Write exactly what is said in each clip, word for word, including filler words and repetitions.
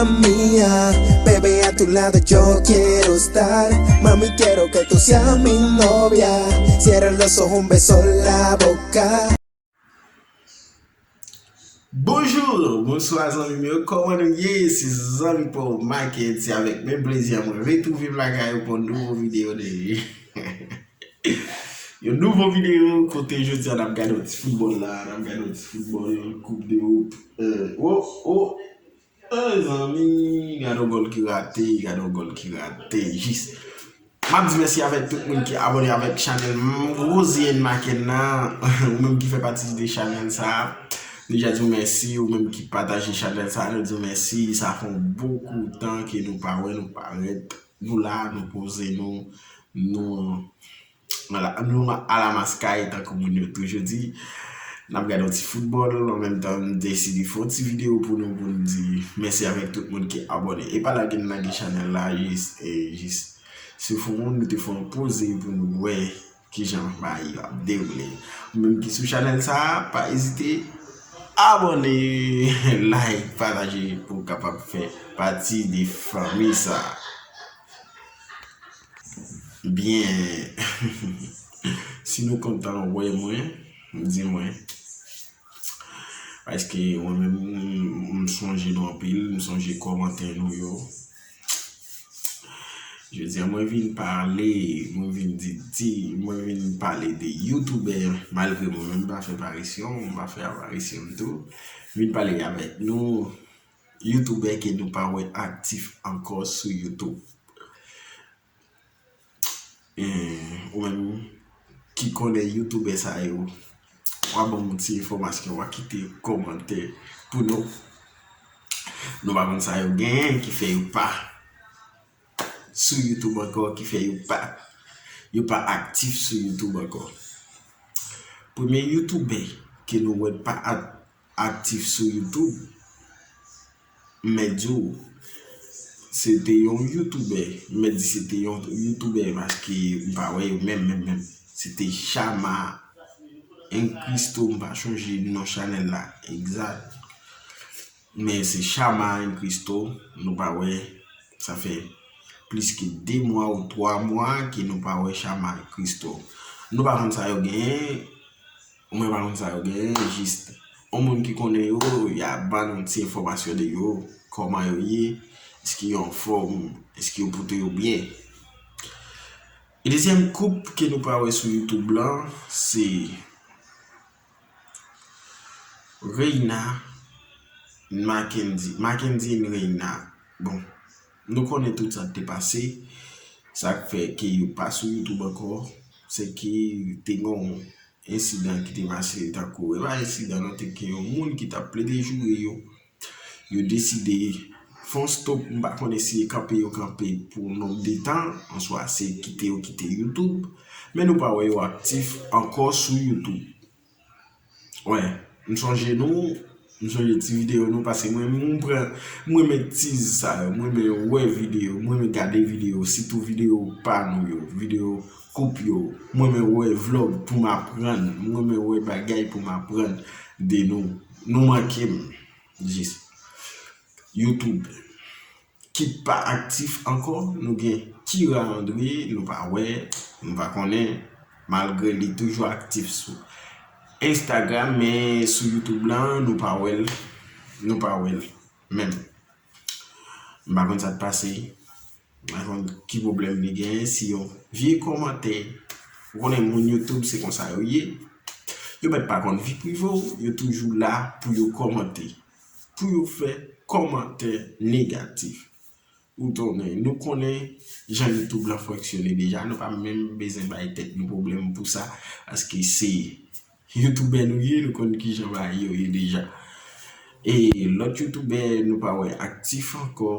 Mía, bebé, a tu lado yo quiero estar. Mami, quiero que tú seas mi novia. Cierra los ojos, un beso en la boca. Bonjou, bonswa zanmi m yo, kòman nou ye? Se zanmi pa w Mike, se avèk menm plezi mwen retwouve m lakay ou pou yon nouvo videyo de yon nouvo videyo kote jodi a n ap gade yon ti foutbòl la, n ap gade yon ti foutbòl, Coupe d'Europe. Euh, oh, oh, Ay, zanmi, gade yon gòl ki rate, gade yon gòl ki rate. Jis. M ap di mèsi avèk tout moun ki abòne avèk chanèl m, Rosian Maken nan. Ou menm ki fè pati de chanèl sa a, nou deja di w mèsi. Ou menm ki pataje chanèl sa a, nou di w mèsi. Sa fè yon bon kou tan ke nou pa wè, nou parèt. Nou la, nou poze nou, nou Ala, nou alamaskay, tankou moun yo toujou di. N ap gade yon ti foutbòl, an menm tan, m deside fè yon ti videyo pou nou, pou n di mèsi avèk tout moun ki abòne. E pa lage n lage chanèl la, jis, e, jis. Se fou moun, nou te fè yon poze pou nou wè kijan bagay yo ap dewoule. Ou menm ki sou chanèl sa a, pa ezite abòne, like, pataje pou w kapab fè pati de fanmi sa a. Byen, si nou kontan wè mwen, di mwen. Paske mwen menm, m, m sonje nou anpil, m sonje kòmantè nou yo. Jodi a, mwen vin pale, mwen vin di, di, mwen vin pale de youtubè, malgre mwen menm m pa fè parisyon, m pa fè aparisyon m tou. M vin pale avèk nou, youtubè ke nou pa wè aktif ankò sou YouTube. Eh, ou menm ki konnen youtubè sa yo, w a ban m yon ti enfòmasyon, w a kite kòmantè pou nou. Nou pa konn sa yo genyen ki fè yo pa sou YouTube ankò, ki fè yo pa, yo pa aktif sou YouTube ankò. Premye youtubè ke nou wè pa ak-, aktif sou YouTube, m mèt di w, se te yon youtubè, m mèt di se te yon youtubè paske m pa wè yo menm, menm, menm. Se te Chama and Christo, m pa chonje non chanèl la egzat. Men se Chama and Christo, nou pa wè, sa fè plis ke de mwa ou twa mwa ke nou pa wè Chama and Christo. Nou pa konn sa yo genyen, mwen pa konn sa yo genyen, jis yon moun ki konnen yo, y a ban nou ti enfòmasyon de yo, kòman yo ye, èske yo anfòm, èske yo pote yo byen. E dezyèm koup ke nou pa wè sou YouTube lan, se Reina, Mackendy, Mackendy and Reina. Bon, nou konnen tout sa k te pase. Sa k fè ke yo pa sou YouTube ankò, se ke te gen yon ensidan ki te pase, tankou, e pa ensidan non, te gen yon moun ki t ap plede joure yo. Yo deside fè yon stop, m pa konnen si e kanpe yo kanpe pou nonb de tan, answa se kite yo kite YouTube, men nou pa wè yo aktif ankò sou YouTube. Wè, m sonje nou, m sonje ti videyo nou, paske mwen, m pran, m renmen tiz sa yo, m renmen wè videyo, m renmen gade videyo, sitou videyo pa nou yo, videyo koup yo, m renmen wè vlòg pou m aprann, m renmen wè bagay pou m aprann de nou. Nou manke m, jis. YouTube ki pa aktif ankò, nou gen Kira André, nou pa wè, nou pa konnen, malgre li toujou aktif sou Instagram, men sou YouTube lan, nou pa wè l, nou pa wè l menm. M pa konn sa k pase, m pa konn ki pwoblèm li genyen, si yon vye kòmantè, ou konnen moun YouTube se konsa yo ye, yo mèt pa konn vi prive w, yo toujou la pou yo kòmante, pou yo fè kòmantè negatif. Ou konnen, nou konnen jan YouTube lan fonksyone deja, nou pa menm bezwen bay tèt nou pwoblèm pou sa, paske se youtubè nou ye, nou konn kijan bagay yo ye deja. E lòt youtubè nou pa wè aktif ankò.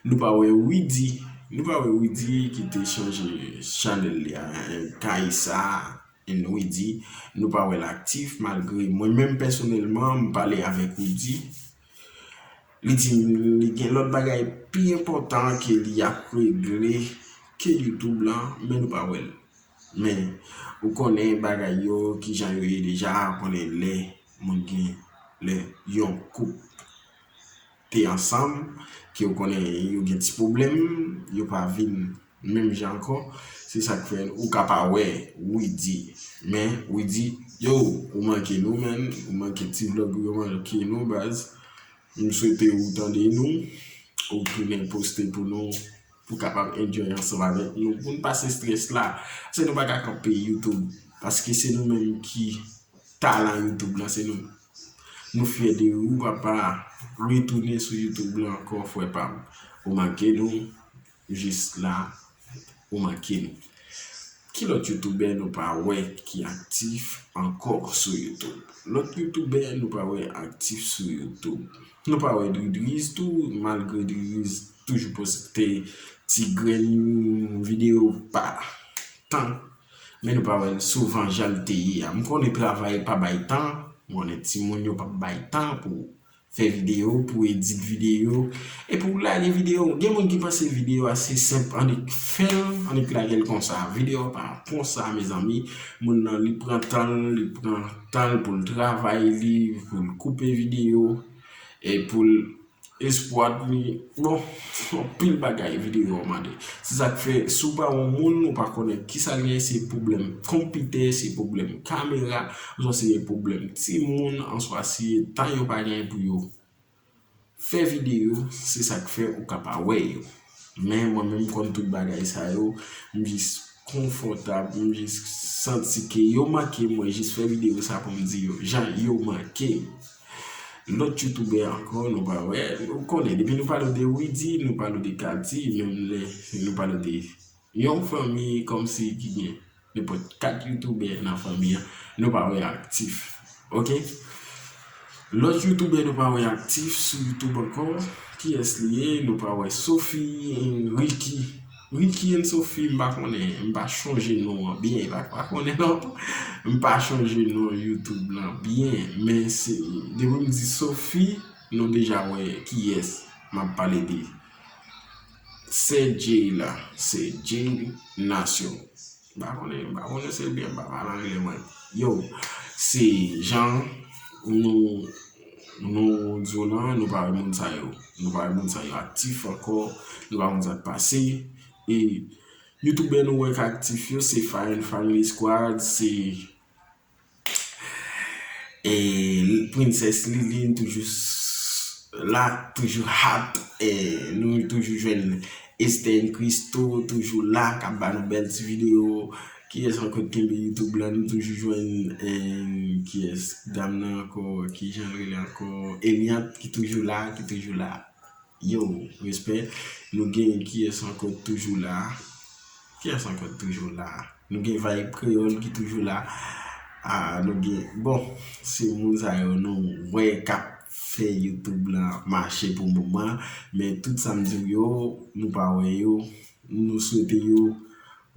Nou pa wè Widy, nou pa wè Widy ki te chanje chanèl li a, Kaïssa and Widy, nou pa wè l aktif, malgre mwen menm pèsonèlman, m pale avèk Widy. Li di m li gen lòt bagay pi enpòtan ke li ap regle ke YouTube lan, men nou pa wè l. Men, ou konnen bagay yo, kijan yo ye deja, ou konnen lè moun gen, lè yon koup te ansanm, ke w konnen yo gen ti pwoblèm, yo pa vin menm jan ankò. Se sa k fè ou ka pa wè Widy. Men Widy, yo, ou manke nou, man. Ou manke ti vlog ou yo, manke nou, baz. M swete ou tande nou, ou tounen poste pou nou, pou kapab enjoy ansanm avèk nou, pou n pase strès la. Se nou pa ka kanpe YouTube, paske se nou menm ki talan YouTube lan, se nou. Nou fyè de ou, papa. Retounen sou YouTube lan ankò, frè pa m. Ou manke nou, jis la, ou manke nou. Ki lòt youtubè nou pa wè ki aktif ankò sou YouTube? Lòt youtubè nou pa wè aktif sou YouTube. Nou pa wè Dridriz tou, malgre Dridriz toujou poste ti grenn videyo pa tan, men nou pa wè l souvan jan l te ye a. M konnen travay pa bay tan, m konnen timoun yo pa bay tan pou fè videyo, pou edit videyo, e pou lage videyo. Gen moun ki panse videyo a se senp, annik fè l, annik lage l konsa. Videyo a pa konsa, mezanmi. Moun nan, li pran tan l, li pran tan l pou l travay li, pou l koupe videyo, e pou l espwat li. Bon, anpil bagay videyo a mande. Se sa k fè, si w pa yon moun, ou pa konnen kisa l gen, se pwoblèm konpitè, se pwoblèm kamera, oswa se pwoblèm timoun, oswa se tan yo pa gen pou yo fè videyo, se sa k fè ou ka pa wè yo. Men mwen menm, m konn tout bagay sa yo, m jis konfòtab, m jis santi ke yo manke mwen jis fè videyo sa pou m di yo, jan yo manke m. Lòt youtubè ankò, nou pa wè, ou konnen, depi nou pale de Widy, nou pale de Katy, menm lè nou pale de yon fanmi kòmsi ki gen nenpòt kat youtubè nan fanmi an, nou pa wè aktif. Oke? Lòt youtubè nou pa wè aktif sou YouTube ankò. Kiyès li ye? Nou pa wè Sophie, Ricky. Ricky and Sophie, m pa konnen, m pa chonje non an byen, m pa, pa konnen non. M pa chonje non YouTube lan byen, men se, depi m di Sophie, nou deja wè kiyès m ap pale de. Sè Jay la, Sè Jay Nasyon. M pa konnen, m pa konnen se byen, m pa pale anglè mwen. Yo, se jan nou, nou di w lan, nou pa wè moun sa yo. Nou pa wè moun sa yo aktif ankò, nou pa konn sa k pase. E youtubè nou wè k aktif yo, se Fire and Family Squad, se E Princess Liline toujou s-, la, toujou hot. E nou toujou jwenn Esther and Christo toujou la, k ap ba nou bèl ti videyo. Kiyès ankò k kenbe YouTube la? Nou toujou jwenn, e, kiyès? Dam nan ankò, kijan l rele ankò? Eliante ki toujou la, ki toujou la. Yo, respè. Nou gen kiyès ankò k toujou la? Kiyès ankò k toujou la? Nou gen Vibe Kreyòl ki toujou la. Ah, nou gen, bon, se moun sa yo nou wè k ap fè YouTube la mache pou moman. Men tout sa m di w yo, nou pa wè yo. Nou swete yo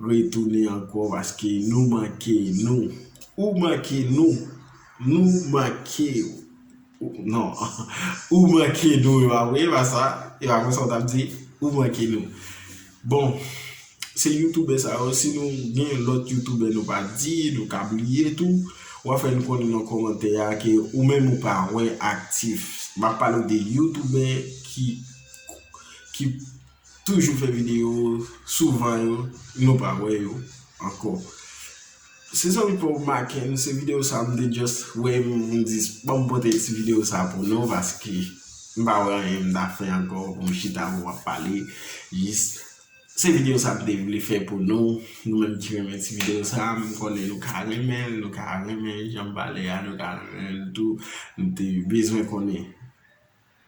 retounen ankò paske nou manke nou. Ou manke nou. Nou manke w. Ou, non. Ou manke nou, e pa vre, e pa sa. E pa konsa w t ap di, ou manke nou. Bon, se youtubè sa yo, si nou gen lòt youtubè nou pa di, nou ka bliye tou, w a fè n konnen nan kòmantè a ke ou menm ou pa wè aktif. M ap pale w de youtubè ki, ki toujou fè videyo, souvan yo, nou pa wè yo ankò. Se zanmi pa w Maken, se videyo sa m te just wè, m di, ban m pote ti videyo sa pou nou, paske m pa wè anyen m ta fè ankò pou m chita pou m ap pale. Jis, se videyo sa m te vle fè pou nou. Nou menm ki renmen ti videyo sa, m konnen nou ka renmen l, nou ka renmen jan m pale a, nou ka renmen l tou. M te bezwen konnen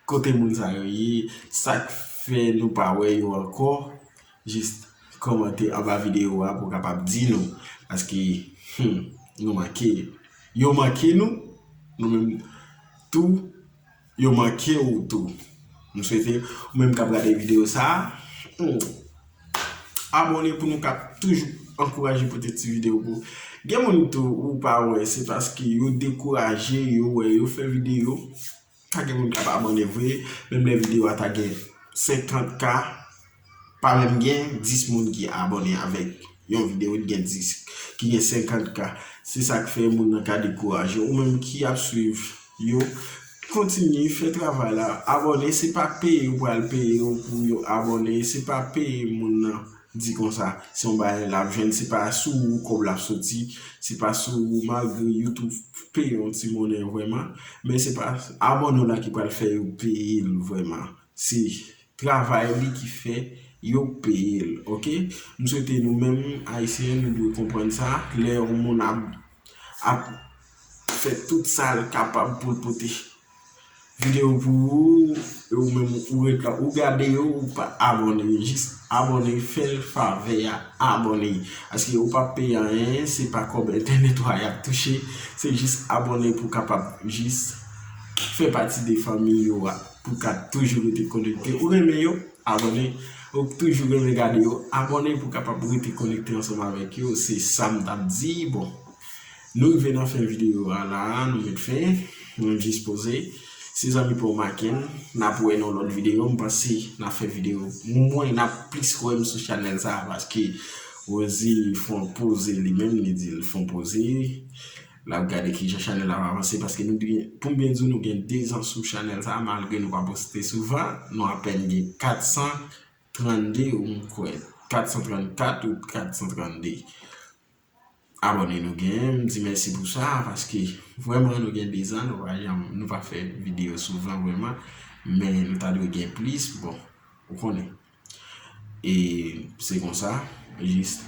kote moun sa yo ye, sa k fè nou pa wè yo ankò, jis kòmante anba videyo a pou w kapab di nou, paske, hmm, nou manke, yo manke nou, nou menm tou, yo manke w tou. M swete ou menm k ap gade videyo sa a, hmm, abòne pou nou ka toujou ankouraje pote ti videyo pou. Gen moun tou ou pa wè, se paske yo dekouraje, yo wè, yo fè videyo, pa gen moun k ap abòne vre, menm lè videyo a ta gen senkant K, pa menm gen dis moun ki abòne avèk yon videyo ki gen dis, ki gen senkant K. Se sa k fè moun nan ka dekouraje. Ou menm ki ap swiv yo, Kontinye fè travay la. Abòne, se pa peye yo pral peye w pou yo abòne. Se pa peye moun nan di konsa. Se yon bagay l ap jwenn. Se pa sou ou kòb l ap soti. Se pa sou ou, malgre YouTube peye yon ti monnen vrèman. Men se pa abòne w la ki pral fè yo peye l vrèman. Se travay li ki fè yo peye l, oke? M swete nou menm Ayisyen, nou dwe konprann sa. Lè yon moun ap, ap fè tout sa l kapab pou l pote videyo pou ou, e ou menm ou ret la, ou gade yo, ou pa abòne, jis abòne, fè l favè a, abòne. Paske ou pa peye anyen, se pa kòb entènèt ou a y ap touche, se jis abòne pou kapab jis fè pati de fanmi yo a, pou ka toujou rete konekte. Ou renmen yo, abòne. Ou toujou renmen gade yo, abòne pou kapab rete konekte ansanm avèk yo. Se sa m t ap di. Bon, nou rive nan fen videyo a la, nou met fen, nou jis poze. Se zanmi pa w Maken, n ap wè nan lòt videyo, m panse n ap fè videyo, mwen n ap plis wè m sou chanèl sa, paske Rosie fè yon poze li menm, li di l fè yon poze, l ap gade kijan chanèl la ap avanse, paske nou gen, pou m byen di w, nou gen de zan sou chanèl sa, malgre nou pa poste souvan, nou apèn gen kat san trannde, ou m kwè, kat san trannkat ou kat san trannde abòne nou gen. M di mèsi pou sa, paske vrèman nou gen de zan, nou pa janm, nou pa fè videyo souvan vrèman, men nou ta dwe gen plis, bon, ou konnen. E se konsa, jis,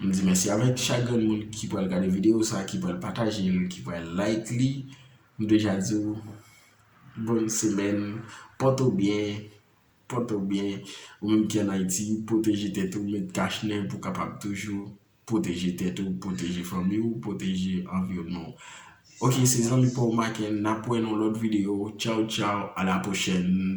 m di mèsi avèk chak grenn moun ki pral gade videyo sa, ki pral pataje l, ki pral like li. M deja di w, bòn semèn, pòte w byen, pòte w byen. Ou menm ki ann Ayiti, pwoteje tèt ou, met kach nen pou w kapab toujou pwoteje tèt ou, pwoteje fanmi w, pwoteje anviwònman w. Oke, se zanmi pa w Maken, n ap wè nan lòt videyo. Tchaw, tchaw, à la prochaine.